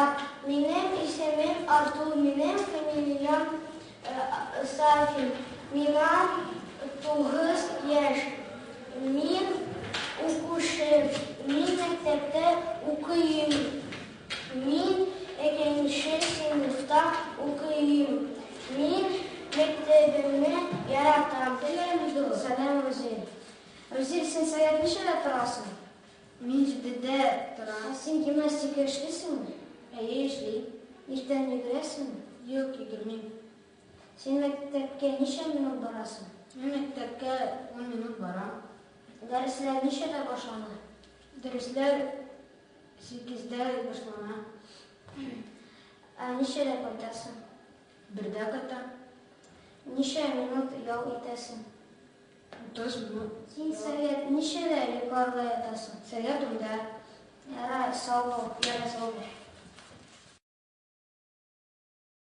Дуслар, минем исемем Артур, минем фамилиям Сафин. Миңа 9 яшь. Мин укучы. Мин мәктәптә укыйм. Мин икенче сыйныфта укыйм. Мин мәктәбемне яратам. Сәлам, дус. Сәлам, Рузил. Рузил, син сәгать ничәдә торасың? Мин 7дә торам. Ә син гимнастика эшлисеңме? Әйе, эшлим. Иртән йөгерәсеңме? Юк, йөгермим. Син мәктәпкә ничә минут барасың? Мин мәктәпкә 10 минут барам. Дәресләр ничәдә башлана? Дәресләр 8дә башлана. Ә ничәдә кайтасың? 1дә кайтам. Ничә минут ял итәсең? 30 минут. Син сәгать ничәдә йокларга ятасың? Сәгать 10да. Ярар, сау бул. Ярар, сау бул.